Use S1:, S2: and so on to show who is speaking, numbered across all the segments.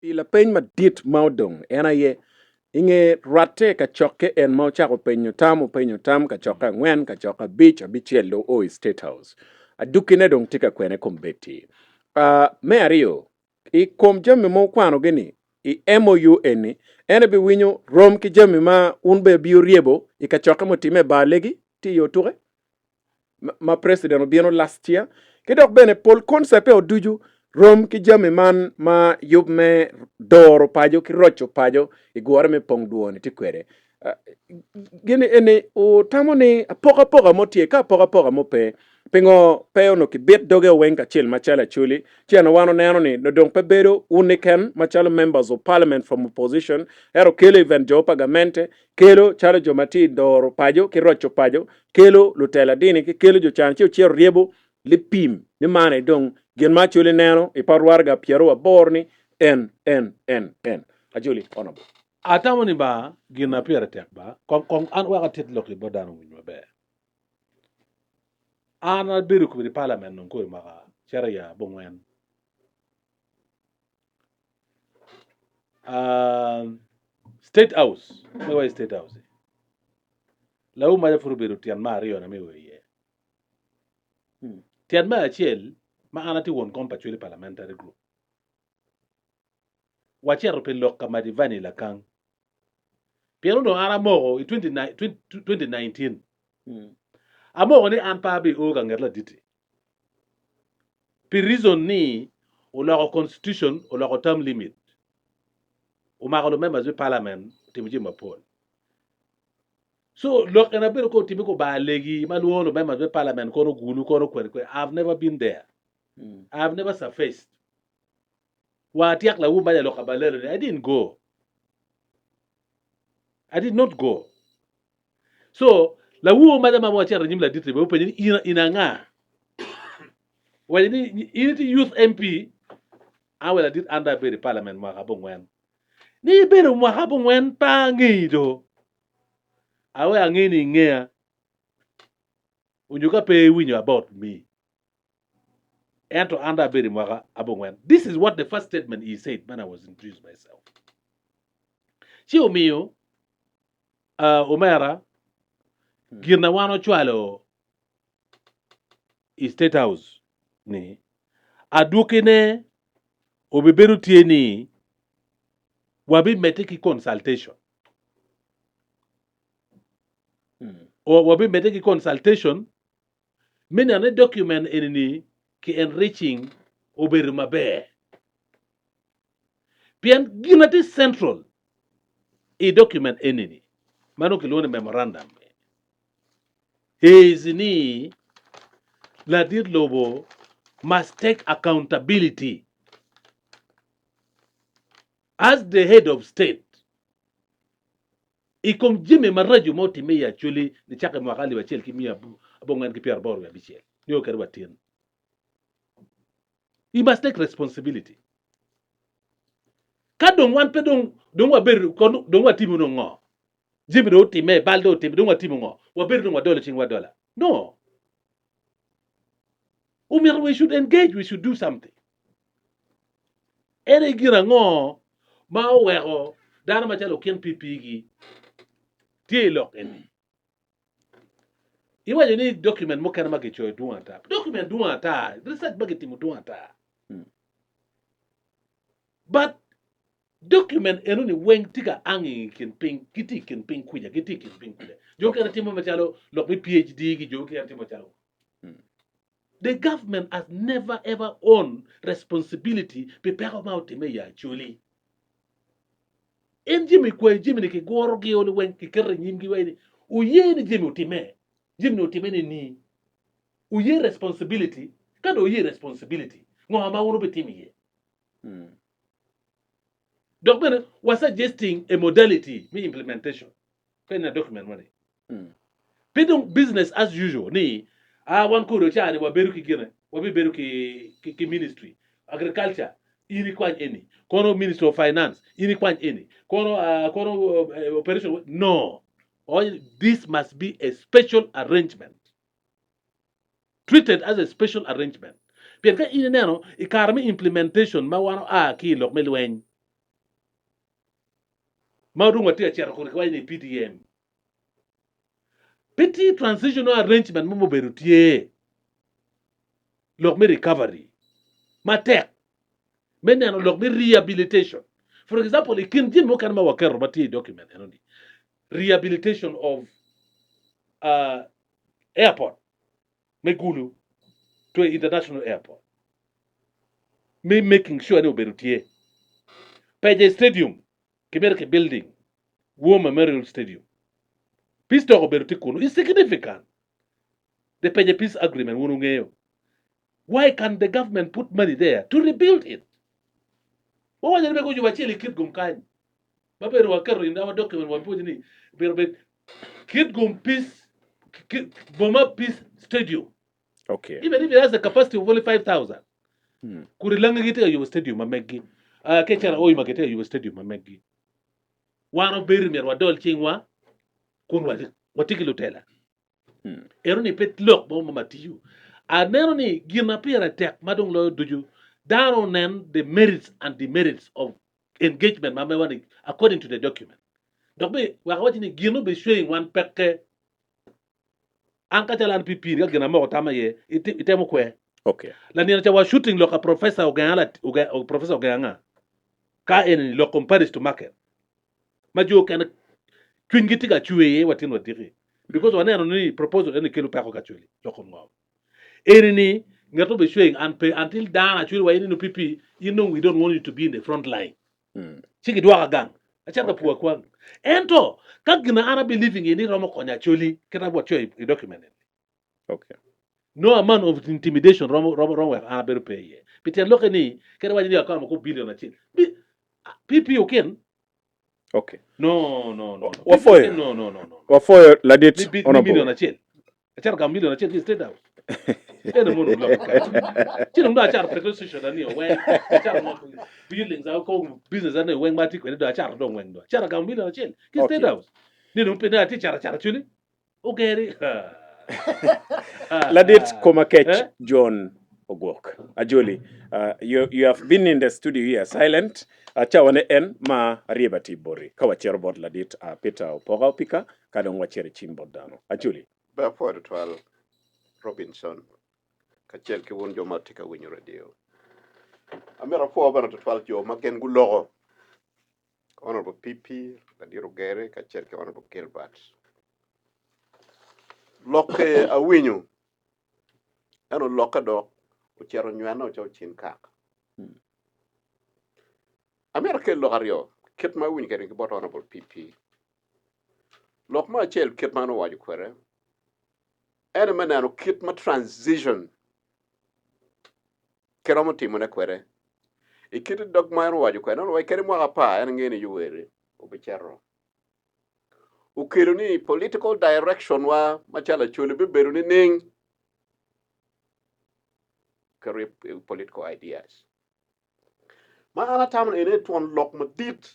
S1: Pi lapeny madit ma odong en aye, I nge rwatte kacokke en ma ocako penyo tam, openyo tam kacokke angwen, kacokke abic, abicel dong oo i State House. Adukkine dong tye ka kwene kombeddi. Me aryo, i kom jami ma wukwanogi-ni i MOU eni, en ebiwinyo rom ki jami ma wun bene ibiyo ryebo i kacokke mutimme i bar legi tye i otuke? ma president obino last year ki dok bene pol concept-e ducu rom ki jami man ma yub me doro paco ki roco paco i gure me pong dwoni tye kwede. Gini eni wutamo ni apokapoka mo tye ka apokapoka mo pe pingo pe onongo kibit doge weng kacel macalo Acholi ci eno wan oneno ni dong pe bedo wun keken macalo members of parliament from opposition ento kelo even jo pa gamente kelo calo jo ma tye i doro paco ki roco paco, kelo lutela dini ki kelo jo can ci ocito ryebo lipim ni man aye dong gin ma Acholi neno i pot waraga pyeraryo aboro ni en, en, en, en. Acholi, Honourable.
S2: Atamo ni ba gin ma pire tek ba, kong kong an wek atit lok-ki bot dano owiny maber. An abedo kwede i parliament dong kore mwaka cito i abongwen. State House, me wa i State House lawu maca pud obedo tyen me aryone me o iye. Tyen me acel ma an atye won kom pa Acholi Parliamentary Group, wacito pi lok ka Madivani Lakang pien onongo an amoko i 2019 amoko ni an pe abi o ka nget laditi pi reason ni oloko constitution oloko term limit omako lu members me parliament otimo jami mapol so lok eni abedo ka otime ko bar legi ma lwongo lu members me parliament kono ogulu kono kwene kwene I have never been there I have never surfaced wa atyek lawu maca lok abalelo ni I didn't go I did not go so lawu maca ma wacito inyim ladit-ti bene openye ni in in anga owaco ni in itye youth MP an wa ladit an dong abedo i parliament mwaka abongwen ni ibedo mwaka abongwen pe angeyi do awe ange ni ingeya onyo ka pe iwinyo about me Ento an dong abedo i mwaka abongwen. This is what the first statement he said when I was introduced myself. Ci omiyo uh, omera gin na wan ocwalo i State House ni adwokine obibedo tye ni wabimedde ki consultation. O, wabimedde ki consultation Me neno ni document eni-ni ki enriching obedo maber. Pien gin ma tye central i document eni-ni ma nongo kilwongo ni memorandum is ni ladit lobo must take accountability as the head of state I kom jami maraco ma otimme i Acholi nicakke i mwaka 1986 nio kede wa tin, he must take responsibility. Ka dong wan pe dong dong wabedo kono dong watimo dong ngo? Jami dong otimme, bal dong otimme, dong watimo ngo? Wabedo dong wadolo cingwa adola? No. Omyero we should engage, we should do something. En aye gin ango ma oweko dano macalo okin PP-gi tye i lok eni? Iwaco ni document mukene ma kicoyo dwong ata. Document dwong ata, research ma kitimo dwong ata. But document enoni weng tye ka hanging i kin piny, gitye i kin piny kuca, gitye i kin piny kuca. Jo mukene timo macalo lok me PhD gi, jo mukene timo macalo The government has never ever own responsibility pi peko ma otime i Acholi. En jami kwayo jami ni kiguro gi oli weng kiketo i nyimgi wai ni oye ni jami otime, jami ni otime ni ni oye responsibility, ka dong oye responsibility ngo ma wun wubitimo iye? Dok bene wa suggesting a modality me implementation ka ineno document moni. Pe dong business as usual ni ah wan kodo ca ni wabedo ki gine, wabibedo ki, ki, ki ministry agriculture in ikwany eni, kono ministry of finance in ikwany eni, kono ah, kono uh, operation no. Or this must be a special arrangement. Treated as a special arrangement. Pien ka in ineno i kare me implementation ma wan oa ki i lok me lweny. Ma dong watye ka cito kodi kiwaco ni PDM. Pe tye transitional arrangement mo mubedo tye lok me recovery matek me neno lok me rehabilitation. For example, i kin jami mukene ma waketo ma tye i document eno ni rehabilitation of uh, airport me Gulu to international airport me making sure ni obedo tye. Peje stadium kimito ki building War Memorial Stadium. Peace talk obedo tye kunu. It's significant. The Peje Peace Agreement wun wungeyo. Why can the government put money there to rebuild it? Wawaco ni mego oyubo acel i Kitgum kany. Ma bedo waketo in our document wapwonyo ni myero obed Kitgum Peace Boma Peace Stadium.
S1: Okay.
S2: Even if it has a capacity of only 5,000. Hmm. Kuri langi gitye ka yubo stadium ma meggi. Uh, ke cera Oyima gitye ka yubo stadium ma meggi. Wan obedo myero wadol cingwa kun watye ki lutela. Hmm. Eno ni pe lok mo ma matiyo. Aneno ni gin ma pire tek ma dong loyo ducu dano onen the merits and demerits of engagement ma mewa ni according to the document. Dok be wek awaci ni gin obe showing wan peke An ka calo an PP ni ka gin amoko tam aye itemo kwer.
S1: Okay.
S2: Lanino ca wa shooting lok a professor ogenga la oge, professor ogenga nga? Ka eni ni lok kom Paris to market. Ma jo okene cwinygi tye ka cwer iye wa tin wa diki. Because waneno ni proposal eni kelo peko ka cweli lok kom ngom. Eni ni nget obe cwering an pe until dano acweli wa in PP in dong we don't want you to be in the front line. Ci gidwoka gang, acito ka pwo akwang. Ento, ka gin ma an a-believing iye ni romo konyo Acholi, kit ma wacoyo i document eni,
S1: Okay.
S2: no amount of intimidation romo, romo, romo weko an abedo pe iye. Pi tyen lokke ni, kadi iwaco ni akamo kor billion acel, bi, PP okin?
S1: Okay.
S2: No, no, no, no. PP
S1: Wapwoyo.
S2: okin? No, no, no, no.
S1: Wapwoyo ladit
S2: Ni, bi, ni
S1: Honorable.
S2: million acel. Acito gamo million acel ki i State House. Ene mono lok kany. Ci dong dong acato petrol station ani weng, acato mo buildings a ko business ani weng ma atye kwede dong acato dong weng dong. Acato gamo million acel ki State
S1: Okay.
S2: House. Ni dong pe ne atye cato acato culi. Ogeri.
S1: Ladit Komakech
S2: Eh?
S1: John Ogwok. Ajoli, uh, you, you have been in the studio here silent. Uh, cawane en ma aryeba tye boti. Ka wacito bot ladit uh, Peter Opoka Opika, ka dong wacito i cim bot dano. Acholi.
S3: Ber apwoyo tutwal Robinson kacel ki wun jo ma wutye ka winyo radio. Amito apwo bene tutwal jo ma gin guloko, Honorable PP, Ladit Ogere kacel ki Honorable Gilbert. Lokke awinyo, ento lokke dok ocito onywene oco cin kak. Amito akel lok aryo kit ma awinyo kwede ki bot Honorable PP. Lok me acel kit ma en owaco kwede en aye me neno kit ma transition kiromo timone kwede. I kit dog ma en owaco kwede, en owaco kadi mwaka apar en ngeyo ni Yoweri obicito. Okelo ni political direction wa macalo Acholi bibedo nining? Keto political ideas. Ma an atamo ni eni aye twon lok madit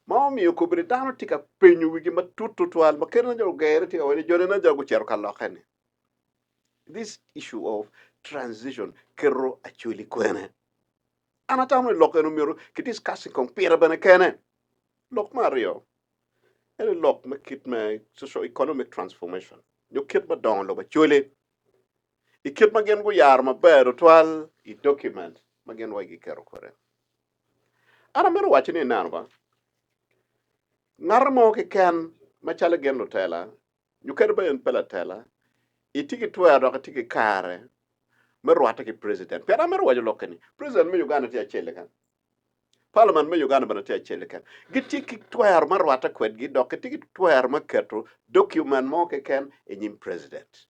S3: ma omiyo kobedi dano tye ka penyo wigi matut tutwal ma kadi jo ogere tye ka waco ni joni nen calo gucito ka lokke-ni. This issue of transition keto Acholi kwene? An atamo ni lok eni myero ki discussing kong pire bene kene. Lok me aryo en aye lok me kit me socio economic transformation nyo kit me dongo lobo Acholi. i kit ma gin guyaro maber tutwal i document ma gin wai giketo kwede. An amito waco ni ineno ba, ngat mo keken macalo gin lutela nyo kadi bed en pe latela, itye ki twero dok itye ki kare me rwatte ki president. Pien amito waco lok eni, president me Uganda tye acel keken, parliament me Uganda bene tye acel keken. Gitye ki twero me rwatte kwedgi dok gitye ki twero me keto document mo keken i nyim president.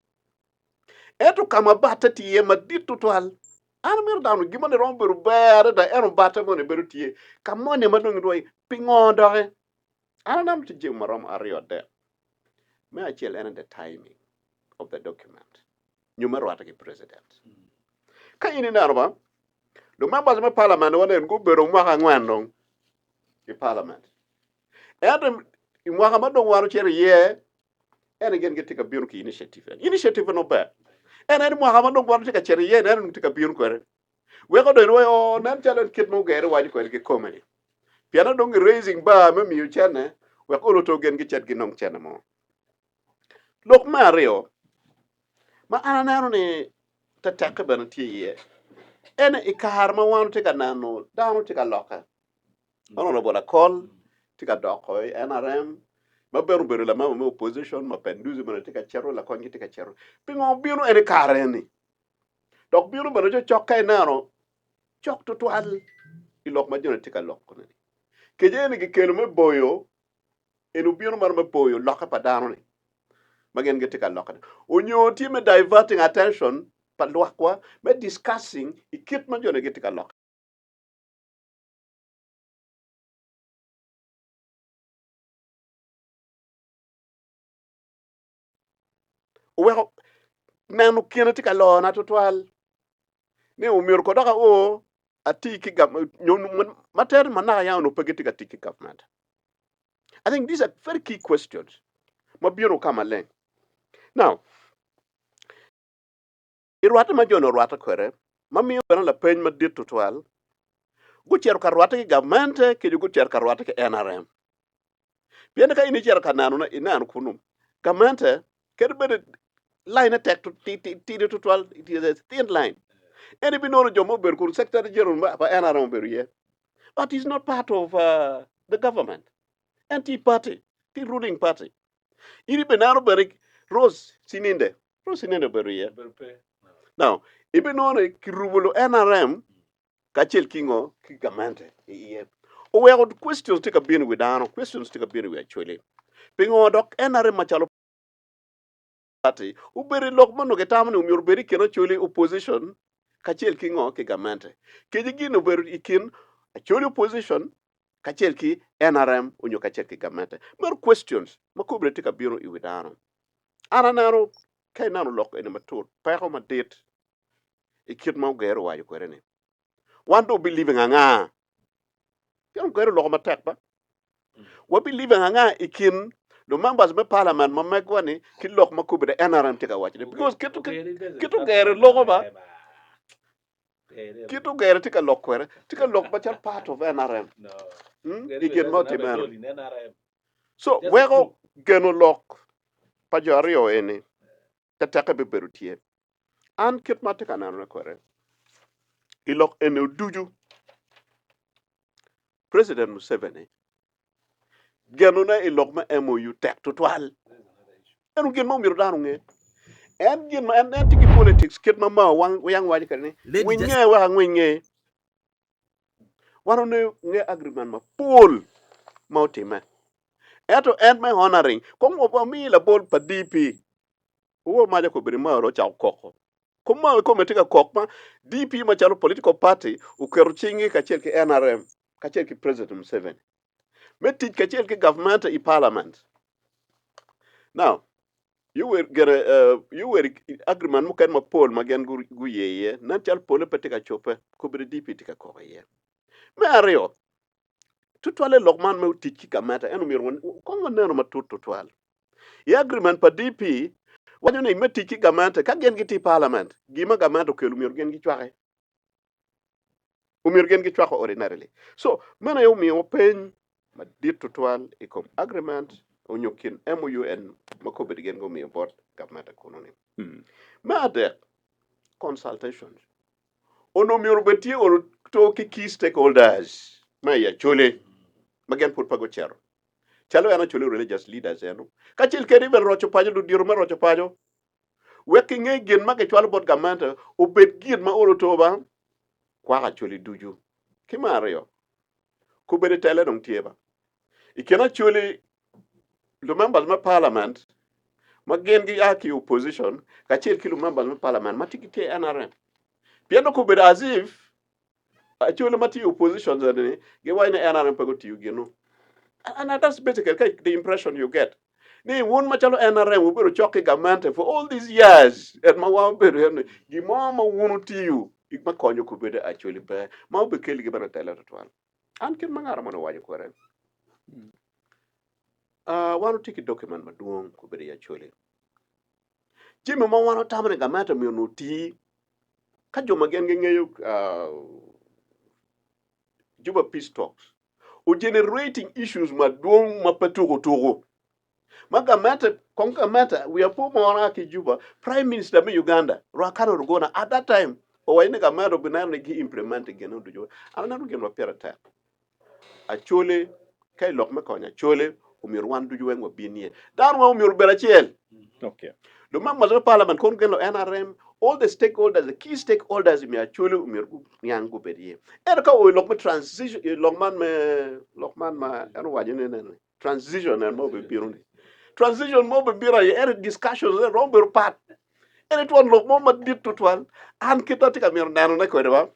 S3: Ento ka ma batte tye iye madit twatwal, an amito dano gin moni romo bedo ber adada, ento batte moni bedo tye ka moni ma dong idwoyo pingo doki? An aneno tye jami maromo aryo adek. Me acel en aye the timing of the document nyo me rwatte ki president. Ka in ineno ba, lumembers me parliament wa nen gubedo mwaka angwen dong i parliament. Ento i mwaka ma dong wan ocito iye, en aye gin gitye ka bino ki initiative eni. Initiative eni ber. En aye ni mwaka ma dong wan watye ka cito iye-ni en dong tye ka bino kwede. Weko dong inongo o nen calo en kit ma ogere waco kwede kikome-ni. Pien dong gi-raising bar me miyo cene wek olo to gin gicit ginong cene mo. Lok me aryo ma an aneno ni tetekke bene tye iye ene i kare ma wan watye ka neno dano tye ka lokke. Honourable Akol tye ka doko i NRM ma bene obedo lamemba me opposition ma Penduzi bene tye ka cito lakonygi tye ka cito. Pingo obino en i kare eni? Dok bino bene cocok ka ineno cok tutwal i lok ma joni tye ka loko-ni. Kec eni kikelo me boyo, eni obino mana me boyo lokke pa dano-ni ma gin gitye ka lokke-ni. Onyo tye me diverting attention pa lwakwa me discussing i kit ma joni gitye ka lokke. Oweko neno kine tye ka lona tutwal ni omyero ko dok ao ati ki ma tere ma naka yam onongo pe gitye ka tic ki gavment. I think these are very key questions ma bino ka maleng. Now, i rwatte ma jo-ni orwatte kwede, ma miyo bene lapeny madit tutwal, gucito ka rwatte ki gamente kadi gucito ka rwatte ki NRM. Pien ka in icito ka nenone, ineno kunu gamente kadi bed laine tek tidi tutwal, it is a thin line. En ibinongo jo ma obedo kunu, Secretary General pa NRM obedo iye, but he's not part of uh, the government. En tye i party, tye ruling party. In ibineno bene Rose Sininde, Rose Sininde obedo iye. Now, ibinongo ni kirubo lu NRM kacel ki ngo ki gamente i iye. Oweko questions tye ka bino i wi dano, questions tye ka bino i wi Acholi. Pingo dok NRM macalo party obedo i lok ma onongo gitamo ni myero obed i kin Acholi opposition kacel ki ngo ki gamente. Keci gin obedo i kin Acholi opposition kacel ki NRM onyo kacel ki gamente. Meno questions ma kobedi tye ka bino i wi dano. An aneno ka ineno lok eni matut peko madit i kit ma Ogero owaco kwede ni wan dong wabiliving anga? Pien Ogero oloko matek ba. Wabiliving anga i kin lumembers me parliament ma megwa ni ki lok ma kobedi NRM tye ka waco ni because kit kit Ogero loko ba kit Ogero tye ka lok kwede tye ka lok macalo part of NRM hmm? i gin ma otimme eno. So weko geno lok pa jo aryo eni tetekke bibedo tye. An kit ma atye ka nenone kwede i lok eni ducu, President Museveni genone i lok me MOU tek tutwal. Eno gin ma omyero dano onge. En gin ma en tye ki politics kit ma Mao yang waco kwede ni
S4: Lady
S3: winy
S4: Justice.
S3: nge wek angwiny nge. Wan ongeyo nge agreement mapol ma otimme. Ento en me honoring, kong wamiyi labol pa DP. Woo maca kobedo Mao dong ocako koko. Kom Mao kikome tye ka kok ma DP macalo political party oketo cingi kacel ki NRM kacel ki President Museveni me tic kacel ki gavmente i parliament. Now, Yoweri gire uh, Yoweri agreement mukene mapol ma gin guye iye nen calo pole pe tye ka cobbe kobedo DP tye ka koko iye. Me aryo, tutwalle lok man me tic ki gamente en omyero kong waneno matut tutwal. I agreement pa DP waco ni me tic ki gamente ka gin gitye i parliament gin ma gamente okelo myero gin gicwaki. Omyero gin gicwako ordinarily. So meno aye omiyo wapeny madit tutwal i kom agreement onyo kin MOUN ma kobedi gin gumiyo bot gamente kunu ni. Me adek, consultations. Onongo myero obed tye ono to ki key stakeholders me i Acholi ma gin pud pe gucito. Calo en Acholi religious leaders eno, kacel kede even roco paco, ludito me roco paco, wek kinge gin ma gicwalo bot gamente obed gin ma olo to ba kwako Acholi ducu. Ki me aryo, kobedo tele dong tye ba. I kin Acholi, lumembers me parliament ma gin gia ki i opposition kacel ki lumembers me parliament ma tye gitye i NRM. Pien dong kobedo as if Acholi ma tye i opposition ni giwaco ni NRM pe gutiyo ginu. And that's basically the impression you get. Ni wun macalo NRM wubedo cok ki gamente for all these years et ma wan wabedo iye ni gin mo ma wun wutiyo me konyo kobedo Acholi pe ma obikeligi bene tele tutwal. An kit ma ngat moni owaco kwede, uh, wan watye ki document madwong kobedo i Acholi. Jami ma wan watamo ni gamente myero oti ka jo ma gin gingeyo uh, Juba Peace Talks. O generating issues madwong ma pe tuku tuku. Ma gamente, kong gamente, wiya pe omora ki Juba, Prime Minister me Uganda, Ruhakana Rugunda, at that time, owaco ni gamente obineno ni gi implement gin ducu. An aneno gin ma pire tek. Acholi, ka i lok me konyo Acholi, omyero wan ducu weng wabin iye. Dano weng omyero obed acel.
S1: Okay.
S3: Lu members me parliament kono gin lu NRM, all the stakeholders, the key stakeholders i mi Acholi omyero guniang gubed iye. Ento ka oo i lok me transition, i lok man me, lok man ma en owaco ni nene, transition en ma obibino ni. Transition ma obibino aye ento discussions ne romo bedo pat. Ento twon lok mo madit tutwal. An kit atye ka mito nenone kwede ba,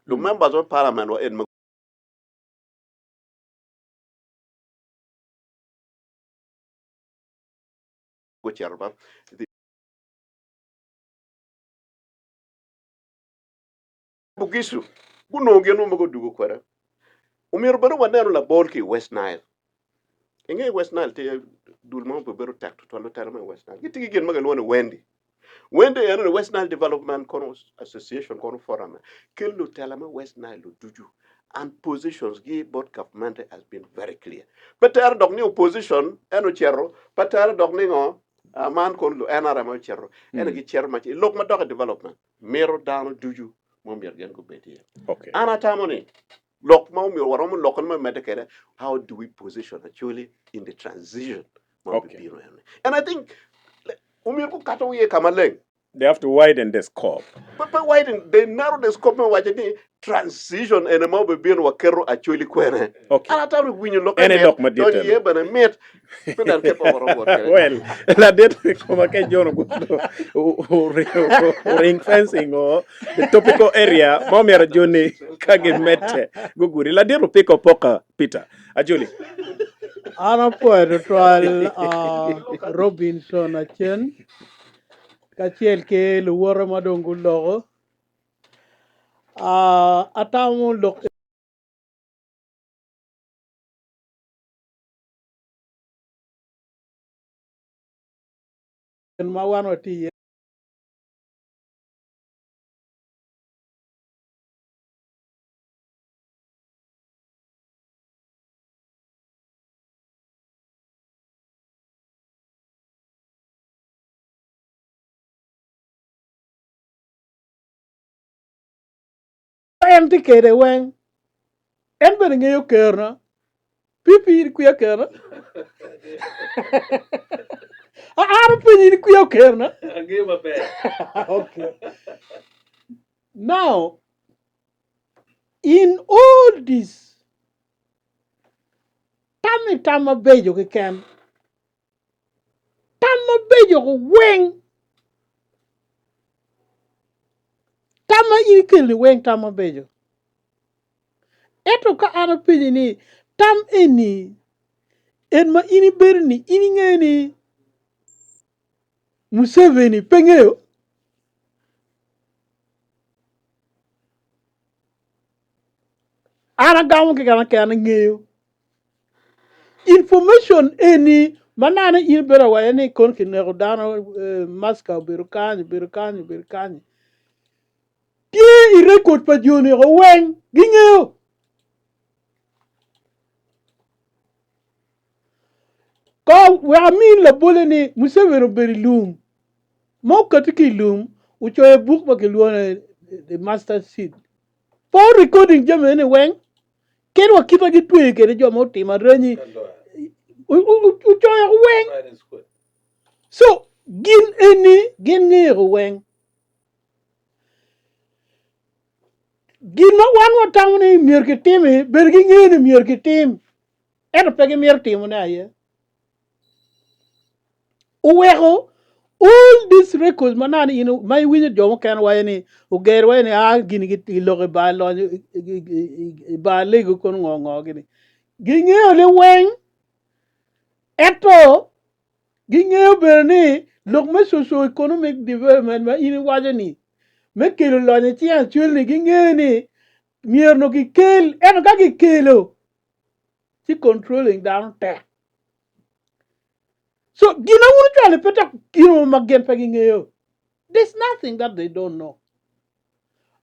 S3: lu members me parliament wa en ma gucito ba Bugisu gunongo gin mo ma gudugo kwede. Omyero bene wanenu labol ki i West Nile. Inge West Nile tye dul ma obedo tek tutwal lutela me West Nile. Gitye ki gin ma gilwongo ni Wendy. Wendy eno ni West Nile Development kono Association kono forum kelo lutela me West Nile ducu and positions gi bot government has been very clear. Pe tere dok ni opposition en ocito, pe tere dok ni ngo man kono lu NRM ocito. Eno gicito ma i lok madok i development mito dano ducu ma omyero gin gubed iye.
S1: Okay.
S3: An atamo ni lok ma omyero waromo lokone me medde kwede how do we position Acholi in the transition ma
S1: Okay.
S3: obibino eni. And I think omyero gukato wiye ka maleng.
S1: They have to widen the scope.
S3: Pe pe widen, they narrow the scope me waco ni transition ene ma obibino waketo Acholi kwene.
S1: Okay.
S3: An atamo ni winyo lokke
S1: En aye
S3: mit,
S1: lok madit
S3: donyo
S1: eno.
S3: iye bene mit. Me neno kit ma waromo wot kwede.
S1: Well, ladit koma ke John Ogundo ring fencing o the topical area ma omyero joni ka gimedde gugudi. Ladit opiko poka Peter. Ajoli.
S4: An apwoyo tutwal ah, Robinson Acen kacel ki luwote ma dong guloko. Ah, atamo lok ma wan watye iye. En tye kede weng, en bene ngeyo kerna. PP in ikwiya kerna? An apenyi in ikwiya kerna?
S2: Angeyo maber.
S4: Okay. Now, in all this, tam i tam mabeco keken. Tam mabeco weng, tam ma in ikelo-ni weng tam mabeco. Ento ka an apenyi ni tam eni en ma in ibedo-ni in ingeyo ni Museveni pe ngeyo? An agamo kekena keken ni ngeyo. Information eni ma nano in ibedo awaco ni kono kineko dano maska obedo kany obedo kany obedo kany tye i record pa joni weng gingeyo. Ka wek ami labole ni Museveni obedo i lum ma okati ki i lum ocoyo buk ma kilwongo ni the master seed pe o recording jami eni weng Kadi wa kit ma gitweyo kwede jo ma otimo aranyi, ocoyo weng. So gin eni gin ngeyo weng. Gin ma wan watamo ni myero kitimi, bene gingeyo ni myero kitim, ento pe gimito timone aye. Oweko all these records ma nani in ma iwinyo jo mukene waco ni oger waco ni a gini giloko i bar lonyo i bar lego kono ngo ngo gini gingeyo ni weng ento gingeyo bene ni lok me socio economic development ma in iwaco ni me kelo lonyo i cing acwel ni gingeyo ni myero nongo gikel ento ka gikelo ci controlling dano tek. So gin ma wun wucwalo pe dok gin mo ma gin pe gingeyo. There's nothing that they don't know.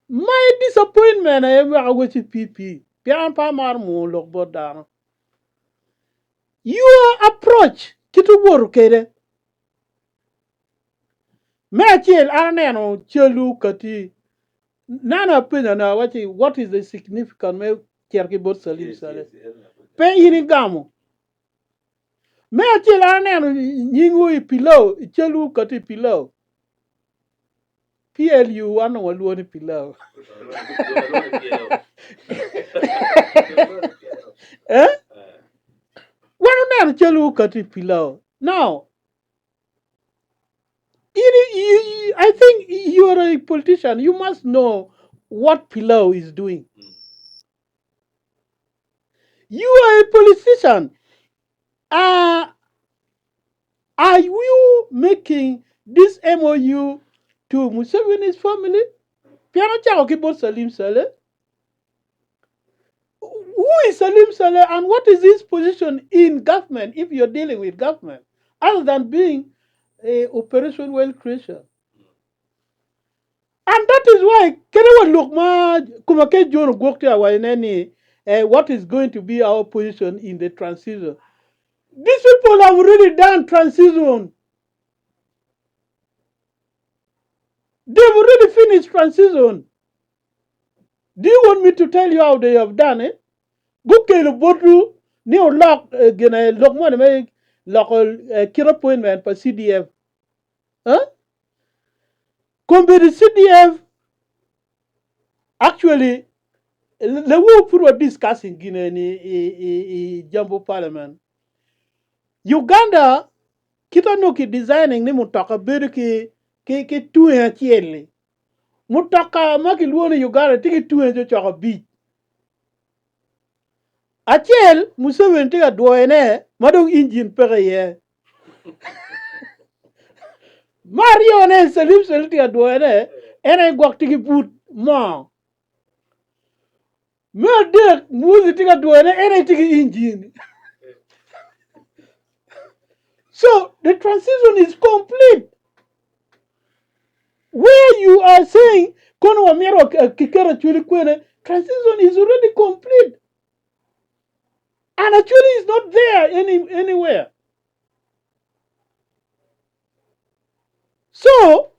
S4: My disappointment aye wek awaci PP pien an pe amaro mwongo lok bot dano. Your approach kit owoto kede. Me acel an aneno calwu kati nano apenyo na awaci what is the significant me cito ki bot Salim Saleh pe in igamo me acel an aneno nyingwu i pilau calwu kati i pilau PLU wan dong walwongo ni pilau eh wan oneno calwu kati i pilau now In, you, I think you are a politician. You must know what Pilau is doing. You are a politician. Uh, are you making this MOU to Museveni's family? Piano chako ki bot Salim Saleh. Who is Salim Saleh and what is his position in government if you're dealing with government, other than being a Operation Wealth Creation? And that is why kene wa lok ma kuma ke John Ogwok tye awaco ne ni eh, what is going to be our position in the transition. These people have already done transition. They've already finished transition. Do you want me to tell you how they have done it? Gukelo botwu ni olok eh, gine lok moni me loko eh, kit appointment pa CDF. Huh? Kombeddi CDF actually lewu pud wa discussing gine ni i, i, i Jambo Parliament. Uganda kita no ki designing ni mutoka bedo ki ki ki tunge acel-li. Mutoka ma kilwongo ni Uganda tye ki tunge cocok abic. Acel Museveni tye ka dwoyone ma dong injin peke iye. Ma aryone Salim Saleh tye ka dwoyone en aye gwok tye ki but moo. Me adek Muhoozi tye ka dwoyone en aye tye ki injin. So the transition is complete. Where you are saying kono wamito kiketo acholi kwene, transition is already complete. And acholi is not there any, anywhere. So,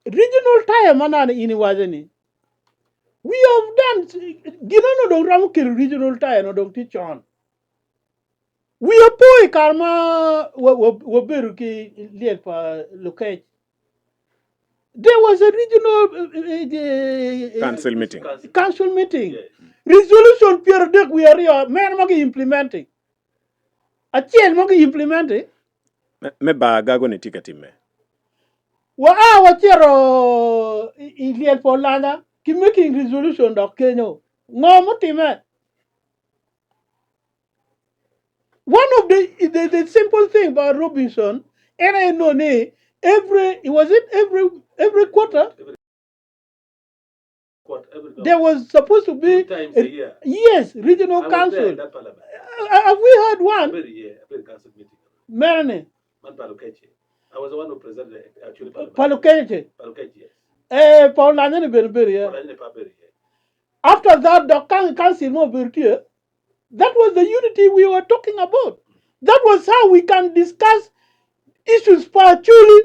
S4: regional tire manani in iwaco ni, we have done, gino no dong romo kelo regional tire no dong tye con. Wiya po i kare ma wabedo ki lyel pa Lukec. There was a regional
S1: council meeting.
S4: Council meeting. Resolution 32 mene ma ki implementing. Acel ma ki implementing.
S1: Me bar gago ni tye ka timme.
S4: Wa a wacito i lyel pa Olanya ki making resolution dok kenyo. Ngo mutime? One of the, the, the simple thing about Robinson, en aye nongo ni every, was it every, every quarter? There was supposed to be
S2: times a year.
S4: Yes, regional
S2: I was there
S4: council.
S2: in that parliament.
S4: Have we heard one?
S2: Every year, every council meeting.
S4: Mene,
S2: Man Palukeche. I was the one who presented the actually parliament.
S4: Palukeche.
S2: Palukeche, yes.
S4: Eh, Paulanya ni bene bene, yeah.
S2: Paulanya ni Paberi, yeah.
S4: After that, the council mo bedo tye. That was the unity we were talking about. That was how we can discuss issues pa Acholi.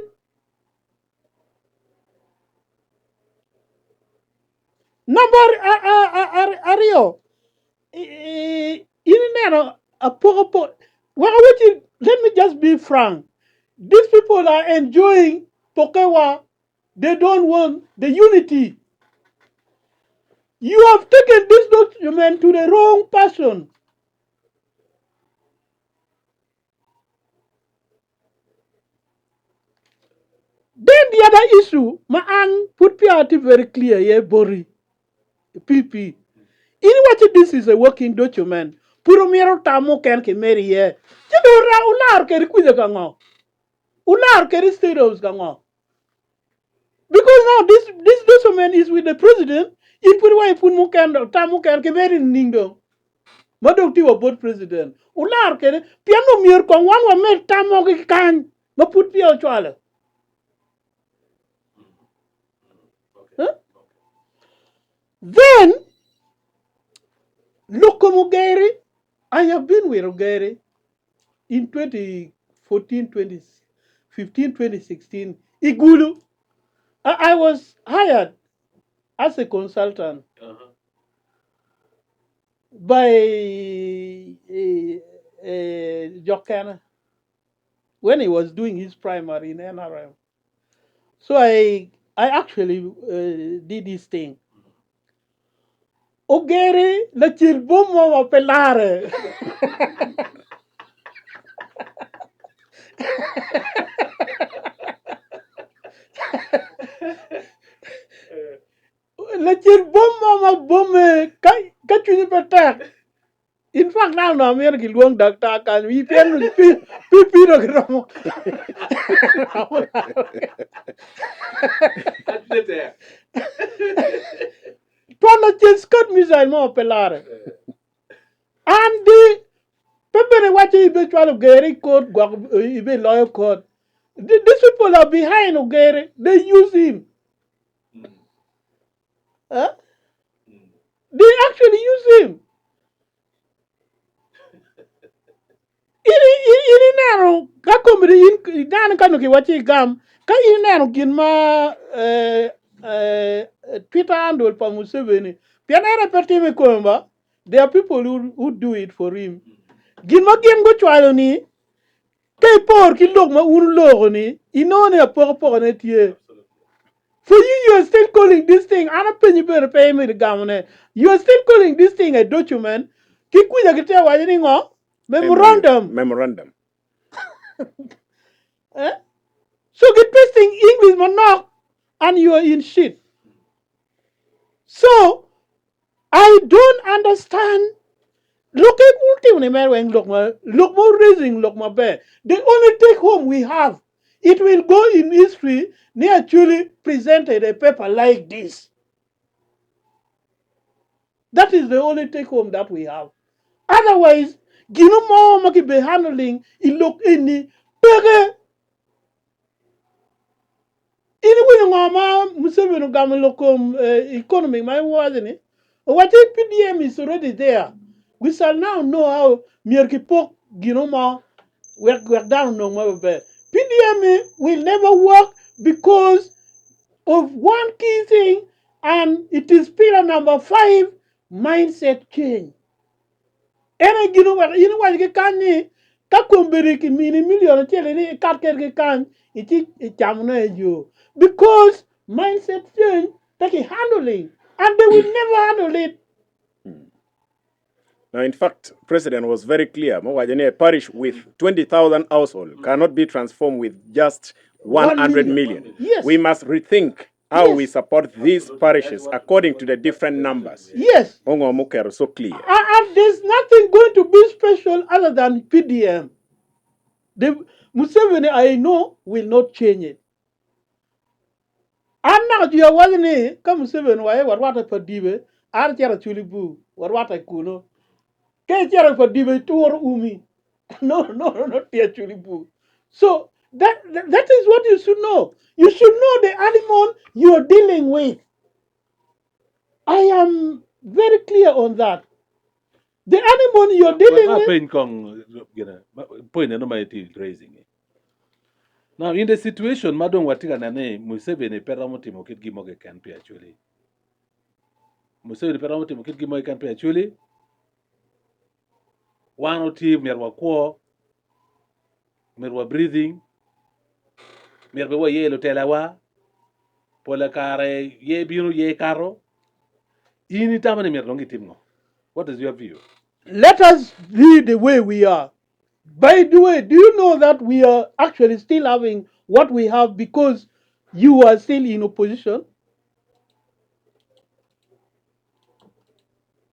S4: Number aryo, in ineno apoko po, wek awacci, let me just be frank. These people are enjoying pokewa. They don't want the unity. You have taken this document to the wrong person. Then the other issue, ma an put PRT very clear ye bori, PP. In what this is a working document, puro miro tamo ken ki meri ye. Chido ra ular keri kwize ka ngo. Ular keri state house ka ngo. Because now this this document is with the president, in put wa pun mu ken tamo ken ki meri ning dong. Ma dong ti wa bot president. Ular kede, pien no mier kong wan wa med tamo ki kany, ma pud peya ocwalo. Huh? Then, lok kom ogeri. I have been with Ogere in 2014, 2015, 2016 i Gulu. I, I was hired as a consultant by Jokana when he was doing his primary in NRM. So I I actually uh, did this thing. Ogere lacel bom mo ma pe lare. Lacel bom mo ma bomme ka ka cwinye pe tek. In fact now onongo amito gilwong daktar kany wi pien pi pi pido giromo Twon lacel Scud missile mo pe lare. An di pe bene iwaco ibe cwalo Ogere i court gwok ibe loyo court. These people are behind Ogere. They use him. Huh? They actually use him. In in ineno ka komedi in dano ka nongo kiwaco igam ka in ineno gin ma eh, eh, Twitter handle pa Museveni pien en aye pe timo i kome ba there are people who, who do it for him gin ma gin gucwalo ni Ka ipor ki lok ma wun wuloko-ni, inongo ni apokapokane tye. For you, you are still calling this thing, an apenyi bene pe imito gamone, you are still calling this thing a document, ki kwica kitye ka waco ni ngo? Memorandum.
S1: Memorandum.
S4: Eh? So gi twisting English manok and you are in shit. So, I don't understand Lok ki wutimo ni mere weng lok ma lok ma raising lok maber. The only take home we have it will go in history ni actually presented a paper like this. That is the only take home that we have. Otherwise, gino mo ma ki be handling i lok eni peke. In iwinyo ngo ma Museveni ogamo i lok kom economy ma en waco ni? Owacci PDM is already there. We shall now know how myero kipok gino mo wek wek dano onong ma maber. PDM will never work because of one key thing and it is pillar number five mindset change. En aye gin oweko in iwaco ki kany ni, ka kombeddi kimini million acel ni ikat kwede ki kany ici icamone i yo. Because mindset change pe ki handling and they will never handle it.
S1: Now, in fact, President was very clear. Ma owaco ni a parish with 20,000 household cannot be transformed with just 100 million.
S4: Yes.
S1: We must rethink How we
S4: Yes.
S1: support these parishes according to the different numbers.
S4: Yes.
S1: Ongo muketo so clear.
S4: And, and there's nothing going to be special other than PDM. The Museveni, I know, will not change it. An naka juya waco ni ka Museveni waye warwate pa dibe, an acito aculi bur, warwate kuno. Ka icito pa dibe ituro umi. No, no, no, no, tye aculi bur. So that, that is what you should know. You should know the animal you are dealing with. I am very clear on that. The animal you're dealing
S2: Wek
S4: with.
S2: apeny kong gine, point eno ma itye raising ni. Now in the situation ma dong watye ka neno ni Museveni pe romo timo kit gin mo keken pi Acholi. Museveni pe romo timo kit gin mo keken pi Acholi. Wan otye myero wakwo, myero wa breathing, myero bene waye lutelawa, pola kare ye bino ye kato. In itamo ni myero dong gitim ngo? What is your view?
S4: Let us be the way we are. By the way, do you know that we are actually still having what we have because you are still in opposition?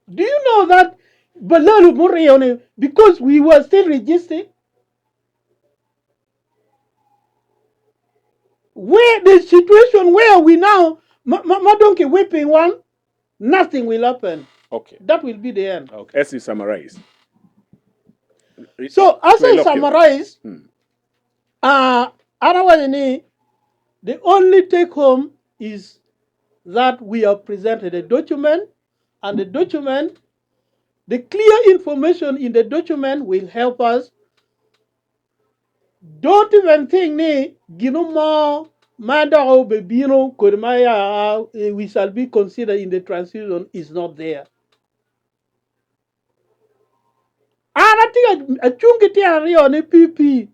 S4: Do you know that Balalu Murione, because we were still resisting? Where the situation where we now, Madonki whipping one, nothing will happen.
S1: Okay.
S4: That will be the end.
S2: Okay.
S1: As you summarize.
S4: So as I
S1: Look,
S4: summarize, otherwise the only take home is that we have presented a document, and the document The clear information in the document will help us. Don't even think ni gino mo ma dok obebino kodi ma ya we shall be considered in the transition is not there. An atye ka acung ki tyen aryo ni PP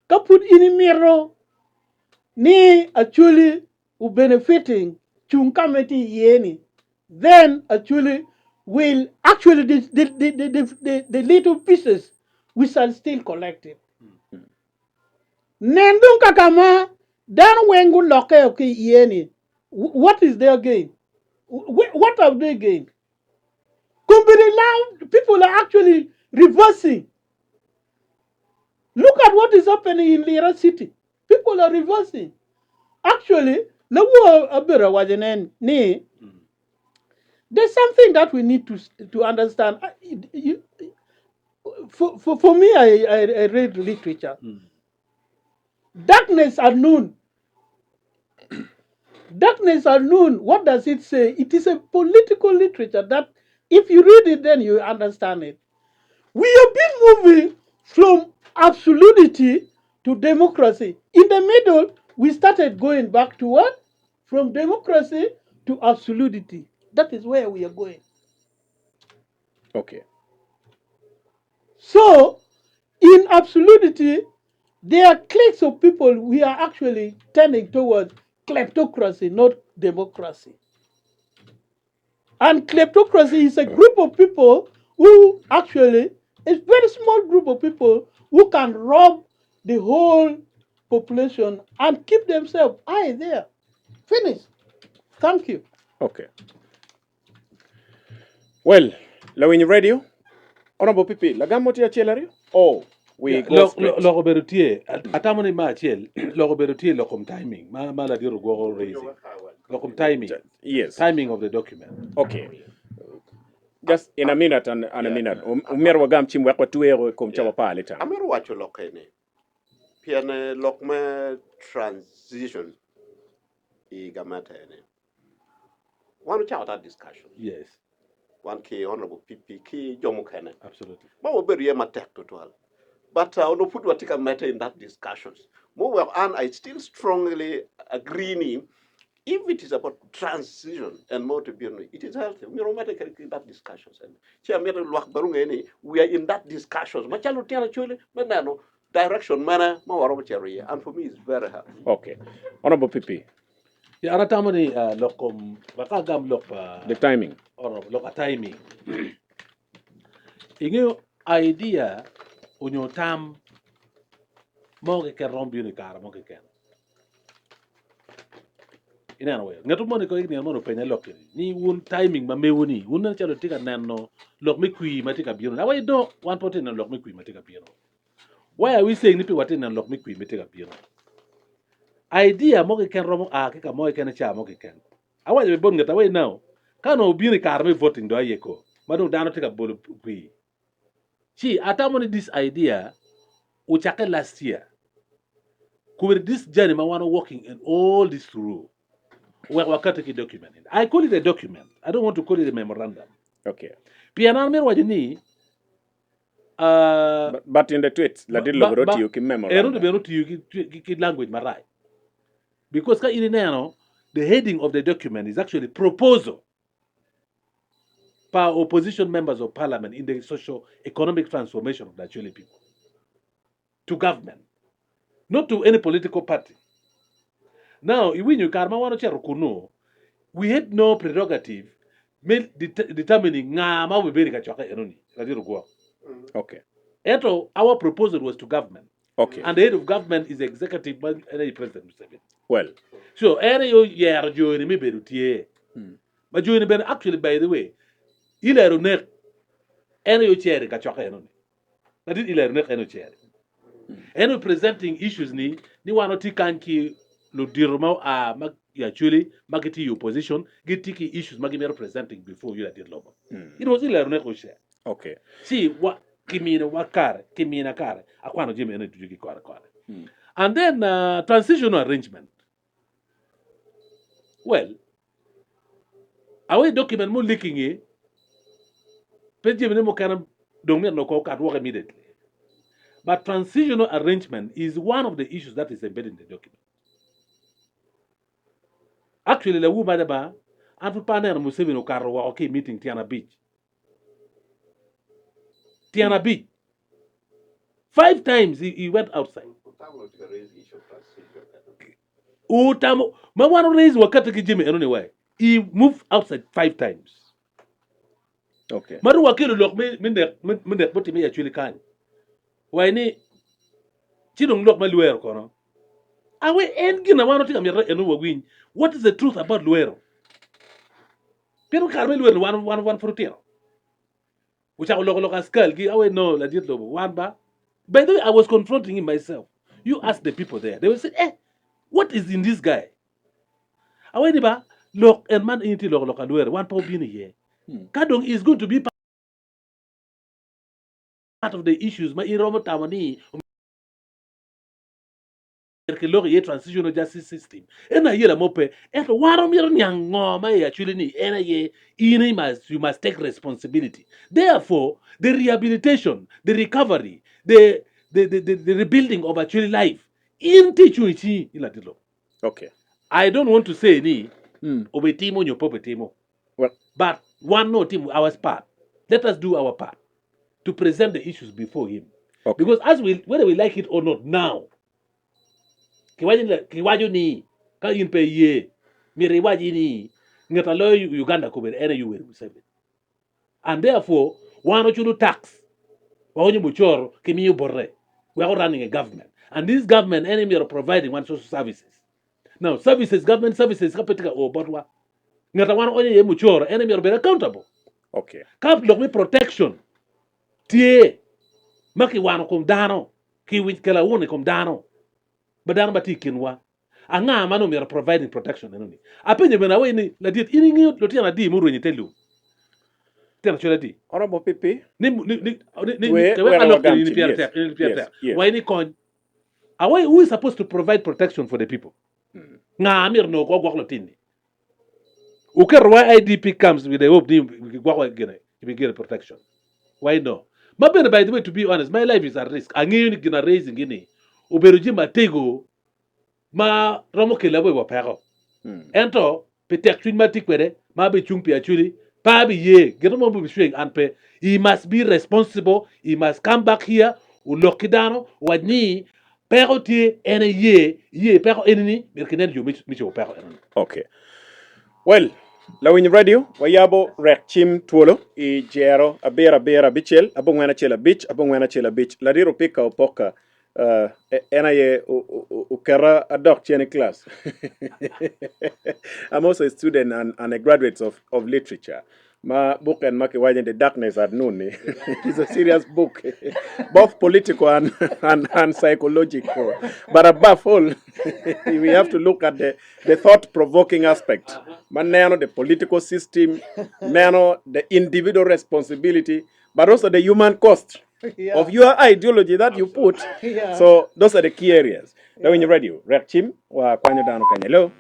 S4: ka pud in imito ni Acholi u benefiting cung ka ma itye iye ni then Acholi will actually the, the, the, the, the, the, the little pieces we shall still collect it. Nen dong kaka ma dano weng gulokke ki iye ni what is their gain? What have they gained? Kombeddi now people are actually reversing. Look at what is happening in Lira city. People are reversing. Actually, lawo abedo awaco ne ni there's something that we need to to understand. You, for me, I read literature. Darkness at noon. Darkness at noon, what does it say? It is a political literature that if you read it, then you understand it. We have been moving from absolutity to democracy. In the middle, we started going back to what? From democracy to absolutity. That is where we are going.
S1: Okay.
S4: So, in absolutity, there are cliques of people we are actually tending towards kleptocracy, not democracy. And kleptocracy is a group of people who actually, a very small group of people who can rob the whole population and keep themselves high there. Finish. Thank you.
S1: Okay. Well, lawiny radio, Honorable Pipi, lagam mo tye acel aryo? Oh, we
S2: Yeah,
S1: go
S2: lok,
S1: straight.
S2: lok obedo tye, atamo ni ma acel, lok obedo tye lok kom timing, ma, ma ladit ogwoko raising. Lok kom timing,
S1: Yes.
S2: timing of the document.
S1: Okay. Just in a minute and, and a
S3: Yeah.
S1: minute. Omyero wagam cim wek watwero i kom cawa pa litam.
S3: Amito waco lok eni pien eh, lok me transition i gamente eni Wan ocako that discussion.
S2: Yes.
S3: Wan ki Honorable PP ki jo mukene.
S2: Absolutely.
S3: Ma wabedo iye matek tutwal. But uh, onongo pud watye ka medde in that discussions. Muweko an I still strongly agree ni if it is about transition and more to be it is healthy. Myero wamedde kede ki that discussions. Ci amito lwak bene onge ni we are in that discussions. Macalo lutino Acholi me neno direction mene ma waromo cito iye. And for me it's very healthy.
S1: Okay. Honorable PP.
S2: Ya an atamo ni lok kom wek agam lok pa
S1: The timing.
S2: Honorable lok a timing. Ingeyo idea onyo tam mo keken romo bino i kare mo keken. Ineno weo ngat moni ko nino moni openya lok eni ni wun timing ma mewu ni wun nen calo tye ka neno lok me kwir ma tye ka bino. Awaci do wan pe watye ka neno lok me kwir ma tye ka bino. Why are we saying ni pe watye ka neno lok me kwir ma tye ka bino? Idea mo keken romo a ki ka mo keken i caa mo keken. Awaco bene bot ngat awaci now ka onongo obino i kare me voting dong aye ko ma dong dano tye ka bolo kwir ci atamo ni this idea ocakke last year kobedi this journey ma wan walking in all this through oweko wakati ki document ni. I call it a document. I don't want to call it a memorandum.
S1: Okay.
S2: Pien an amito waco ni
S1: Uh, but in the tweets, ladit
S2: ba,
S1: lobo
S2: ba,
S1: otiyo ki
S2: eno
S1: memorandum.
S2: bene otiyo ki, ki, ki language marac. Because ka in ineno, the heading of the document is actually proposal pa opposition members of parliament in the socio economic transformation of the Acholi people to government, not to any political party. Now, iwinyo i kare ma wan ocito kunnu, we had no prerogative me determining nga ma obibedo i kacokke enoni, ladit ogwok.
S1: Okay.
S2: Ento our proposal was to government.
S1: Okay.
S2: And the head of government is the executive ma en aye President Museveni.
S1: Well.
S2: So en aye oyero jo eni me bedo tye. Ma jo eni bene actually by the way, Hillary Onek en aye ocer i kacokke enoni. Ladit Hillary Onek en ocer. En aye presenting issues ni ni wan watye kany ki ludito ma oa ma i Acholi ma gitye i opposition gitye ki issues ma gimito presenting before you ladit lobo. It was Hillary Onek who shared.
S1: Okay.
S2: Ci wa kimine wa kare, kimina kare akwano jami eni ducu ki kore kore. And then uh, transitional arrangement. Well, awe document mo leaking-ngi. Pe jamine mukene dong myero nongo okat woko immediately. But transitional arrangement is one of the issues that is embedded in the document. Actually lawu mada ba, an pud pe aneno Museveni okato woko ki i meeting tyen abic. Tyen abic. Five times he, he went outside. Utamo, ma wan raise wakati ki jami enoni wai. He moved outside five times.
S1: Okay.
S2: Ma dong wakelo lok me me nek me me nek mutimme i Acholi kany. Wai ni ci dong lok me lwero kono. Awe en gin na wan watye ka mito eno wawiny. What is the truth about lwero? Pien kare me lwero wan wan wan pud otino. Ocako loko lok askal gi awe no ladit lobo wan ba. By the way I was confronting him myself. You ask the people there. They will say eh what is in this guy? Awaci ni ba, lok en man in itye loko lok alwere, wan pe wabino iye. Ka dong is going to be part of the issues ma in iromo tamo ni omyero kilok iye transitional justice system, en ayela mo pe. Ento wan omyero niang ngo ma i actually ni en aye in i must, you must take responsibility. Therefore, the rehabilitation, the recovery, the, the, the, the, the rebuilding of actually life, in tye icung i cingi in latit lobo.
S1: Okay.
S2: I don't want to say ni
S1: Mm.
S2: obitimo nyo pe obitimo.
S1: Well,
S2: But wan nongo otimo our part. Let us do our part to present the issues before him.
S1: Okay.
S2: Because as we, whether we like it or not now, kiwaco ni, kiwaco ni ka in pe iye, myero iwaci ni ngat a loyo Uganda kobedi en aye Yoweri Museveni. And therefore wan oculo tax, waonyo mucoro kimiyo bote weko running a government and this government en aye myero providing wan social services. Now services, government services ka pe tye ka o botwa, ngat a wan oonyo iye mucoro en aye myero obed accountable.
S1: Okay.
S2: Ka lok me protection tye ma kiwano kom dano, kikelo aun i kom dano, ma dano ma tye i kinwa, Anga ma nongo myero providing protection eno ni? Apenyo bene awaci ni, Ladit, in ingeyo lutino adi murwenyo i te lum? Lutino acel adi?
S1: Oromo pi pi.
S2: Ni, ni, ni, ni, ni,
S1: Twe,
S2: wek
S1: wek
S2: alok
S1: wagam
S2: ini
S1: cim.
S2: pire
S1: Yes,
S2: tek, ini pire
S1: yes,
S2: tek.
S1: yes.
S2: Waci ni kony. Awaci, who is supposed to provide protection for the people? Nga myero onongo ogwok lutini? Wuketo wa IDP camps with the hope ni gigwoko gine, gibigeno protection. Why no? Ma bene by the way to be honest, my life is at risk. Angeyo ni gina raising gini obedo jami matego ma romo kela wa peko. Ento pi tek cwiny ma atye kwede ma abicung pi Acholi, pe abiye gin mo bicweng an pe. He must be responsible, he must come back here, olok ki dano, owac ni peko tye en eye, iye peko eni ni myero kinen yo me cobo peko eno ni.
S1: Okay. Well, lawiny radio, wayabo rek cim twolo i jero abiro abiro abicel abongwen acel abic abongwen acel abic. Ladit Opika Opoka Uh, en aye oketa adok cen i class. I'm also a student and, and a graduate of, of literature. Ma book en ma kiwaco ni The Darkness at Noon ni is a serious book, both political and, and, and psychological. But above all, we have to look at the, the thought-provoking aspect. Ma neno the political system, neno the individual responsibility, but also the human cost
S4: Yeah.
S1: of your ideology that you put.
S4: Yeah.
S1: So those are the key areas. Lawiny radio, rek cim wa kwanyo dano kany. Hello.